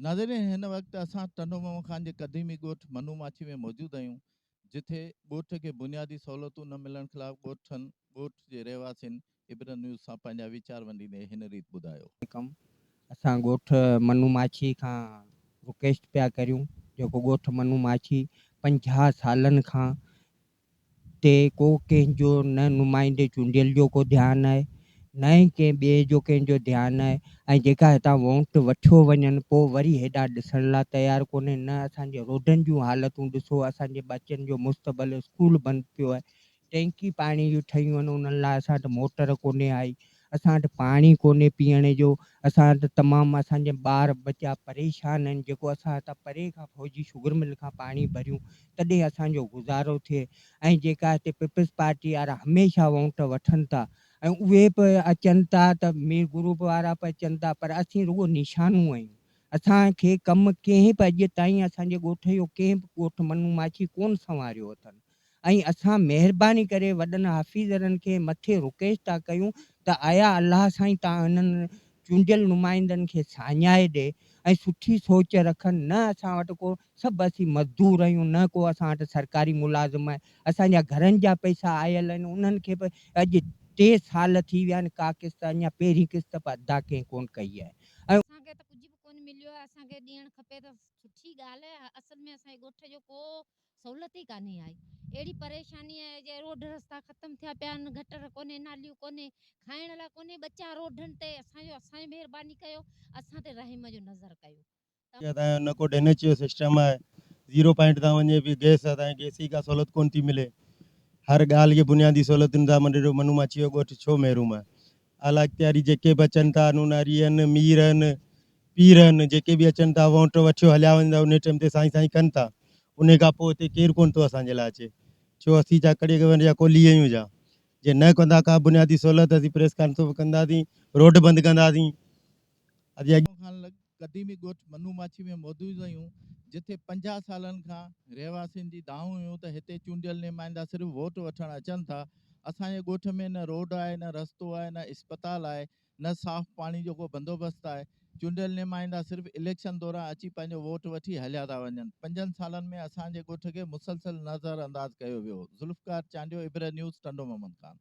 ناظرين هن وقت اسان ٽنڊو محمد خان جي قديمي ڳوٺ منو ماڇي ۾ موجود آهيون جتي ڳوٺ کي بنيادي سهولتون نه ملڻ خلاف ڳوٺن ڳوٺ جي رهواسين عبرت نيوز سان پنهنجا ويچار ونڊيندي هن ريت ٻڌايو. ڪم اسان ڳوٺ منو ماڇي کان رڪويسٽ پيا ڪريون جيڪو ڳوٺ منو ماڇي 50 سالن کان تي ڪو ڪنهن جو نه نمائندي چونڊيل جو ڪو ڌيان آهي نه ئي ڪنهن ٻئي جو ڪنهن جو ڌيان آهي ۽ جيڪا هتان وونٽ وٺيو وڃن پوء وري هيڏانهن ڏسڻ لاء تيار ڪونهي نه اسان جي روڊن جون حالتون ڏسو اسان جي ٻچن جو مستقبل اسڪول بند پيو آهي ٽينڪي پاڻي جون ٺهيون آهن انهن لاء اسان وٽ موٽر ڪونهي آئي اسان وٽ پاڻي ڪونهي پيئڻ جو، اسان وٽ تمام اسان جا ٻار ٻچا پريشان آهن، جيڪو اسان هتان پري کان فوجي شگر مل کان پاڻي ڀريون تڏهن اسان جو گذارو ٿئي ۽ جيڪا هتي پيپلز پارٽي وارا هميشه وونٽ وٺن ٿا ۽ اهي به اچن ٿا ته مير گروپ وارا به اچن ٿا پر اسين رڳو نشانو آهيون اسان کي ڪم ڪنهن به اڄ تائين اسان جي ڳوٺ جو ڪنهن به ڳوٺ منو ماڇي ڪونه سنواريو اٿن. ۽ اسان مهرباني ڪري وڏن آفيسرن کي مٿي رڪويسٽ ٿا ڪيون ته آيا الله سائين تان انهن چونڊيل نمائندن کي ساڃاهه ڏي ۽ سٺي سوچ رکن نه اسان وٽ ڪو سڀ اسين مزدور آهيون نه ڪو اسان وٽ سرڪاري ملازم آهي اسان جا گهرن جا پئسا آيل آهن انهن کي به اڄ ٽي سال ٿي ويا آهن ڪا قسط اڃا پهرين قسط به ادا ڪنهن ڪونه ڪئي آهي ۽. اسان کي ته ڪجهه به ڪونه مليو آهي اسان کي ڏيڻ کپي ته سٺي ڳالهه آهي اصل ۾ اسان جي ڳوٺ جو ڪو سهولت ئي ڪانهي آئي اهڙي پريشاني آهي جي روڊ رستا ختم ٿيا پيا آهن گٽر ڪونهي ناليون ڪونهي کائڻ لاء ڪونهي ٻچا روڊن تي اسان جو اسان جي مهرباني ڪيو اسان تي رحم جو نظر ڪيو. اسان جو نه ڪو ڊرينيج جو سسٽم آهي زيرو پوائنٽ تان وڃي پئي گئس اسان کي گئس جي ڪا سهولت ڪون ٿي ملي هر ڳالهه کي بنيادي سهولتن سان منڍڙو منو ماڇي جو ڳوٺ ڇو محروم آهي اعليٰ اختياري جيڪي به اچن ٿا نوناري آهن مير آهن پير آهن جيڪي به اچن ٿا وونٽ وٺيو هليا وڃن ٿا انهي ٽيم تي سائين سائين ڪن ٿا انهي کان پوء هتي ڪير ڪونه ٿو اسان جي لاء اچي ڇو اسين ڇا ڪڙي ونڊ جا ڪولهي آهيون ڇا جي نه ڪندا ڪا بنيادي سهولت اسين پريس ڪانفرنس به ڪنداسين روڊ بند ڪنداسين اسين اڳ. کان لڳ قديمي ڳوٺ منو ماڇي ۾ موجود آهيون جتي 50 سالن کان رهواسين جي دانهون هيون ته هتي چونڊيل نمائندا صرف ووٽ وٺڻ اچن ٿا اسان جي ڳوٺ ۾ نه روڊ آهي نه رستو آهي نه اسپتال آهي نه صاف پاڻي جو ڪو بندوبست آهي، چونڊيل نمائندا صرف اليڪشن دوران اچي پنهنجو ووٽ وٺي هليا ٿا وڃن، پنجن سالن ۾ اسان جي ڳوٺ کي مسلسل نظر انداز ڪيو ويو، ذوالفقار چانڊيو، عبرت نيوز، ٽنڊو محمد خان.